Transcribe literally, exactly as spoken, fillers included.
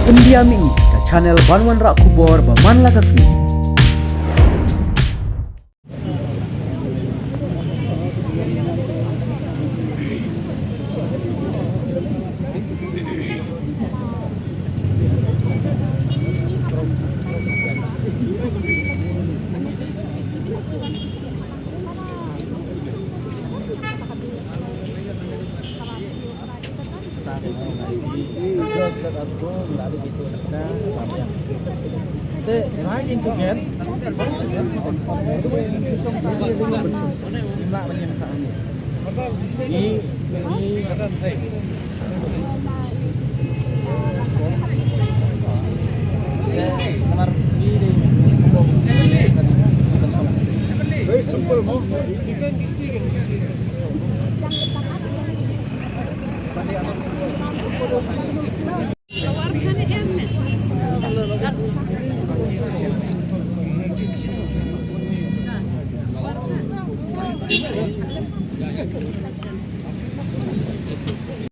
Pyndiam ïa ngi ka channel ban wanrah khubor ba man la ka sngi. Just let us go. Te try to get. Im lah ban ïeng sah hangne. Ngi, ngi. Very simple, no?